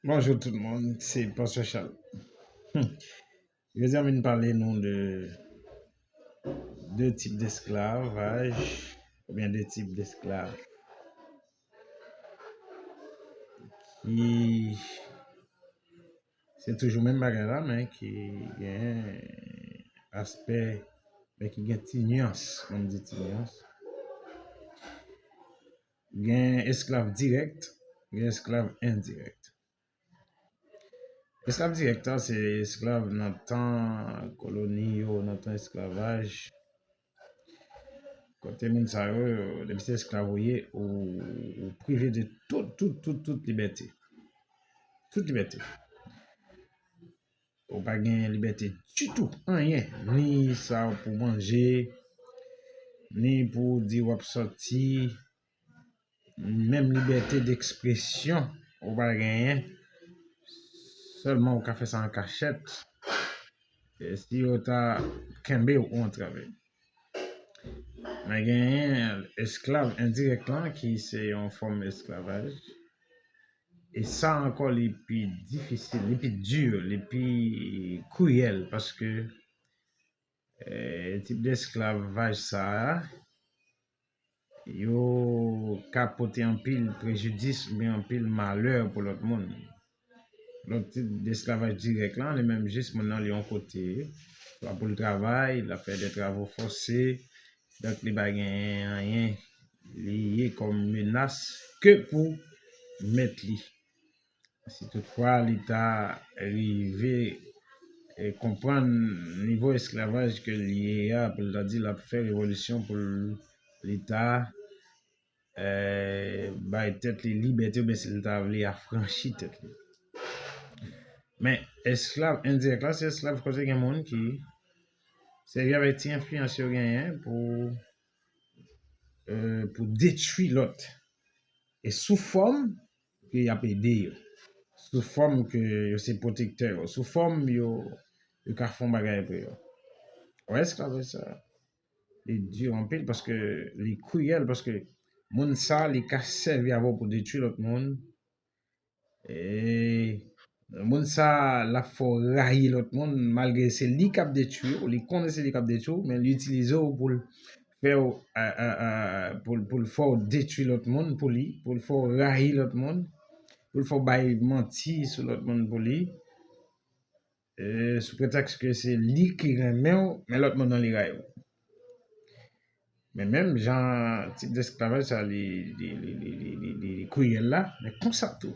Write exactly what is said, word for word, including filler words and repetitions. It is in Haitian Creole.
Bonjou tout moun, se Pastè Charles. Hmm. Jodi a m vin pale nou de de tip desklavaj, oubyen de tip desklav ki se toujou menm bagay la, men ki gen aspè, men ki gen ti nyans, ann di ti nyans. Gen esklav dirèk, gen esklav endirèk. Esklav dirèk la, se esklav nan tan koloni yo, nan tan esklavaj. Kote moun sa yo, depi se esklav ou ye, ou, ou prive de tout, tout, tout, tout libète. Tout libète. Ou pa gen libète ditou, anyen. Ni sa w pou manje, ni pou w di w ap sòti, menm libète dekspresyon ou pa genyen. Sèlman ou ka fè sa an kachèt. E si yo ta kenbe w ou antrave. Men genyen esklav endirèk lan ki se yon fòm esklavaj. E sa ankò li pi difisil, li pi di, li pi kriyèl paske eh, tip desklavaj sa a, yo ka pote anpil prejidis oubyen anpil malè pou lòt moun. Lòt tip desklavaj dirèk lan, li menm jis moun nan li yon kote, swa pou l travay, l ap fè de travo fòse, donk li pa gen anyen, li ye kòm menas ke pou mèt li. Si toutfwa li ta rive e konprann nivo esklavaj ke l ye a, pou l ta di l ap fè revolisyon pou l, li ta eh, bay tèt li libète, oubyen si l ta vle afranchi tèt li. Men esklav endirèk la, se esklav kote gen moun ki sèvi avèk ti enfliyans yo genyen pou, eh, pou detwi lòt. E sou fòm ke y ap ede yo, sou fòm ke yo se pwotektè yo, sou fòm yo, yo ka fè yon bagay pou yo. Wè esklavaj sa, li di anpil paske li kriyèl, paske moun sa, li ka sèvi avè w pou detwi lòt moun. E moun sa, l ap fè w rayi lòt moun, malgre se li k ap detwi w, li konnen se li k ap detwi w, men li itilize w pou l fè w, eh, eh, eh, pou l, pou l fè w detwi lòt moun pou li, pou l fè w rayi lòt moun, pou l fè w bay manti sou lòt moun pou li, eh, sou pretèks ke se li ki renmen w, men lòt moun nan li rayi w. Men menm jan tip desklavaj sa li, li, li kriyèl la, men konsa tou,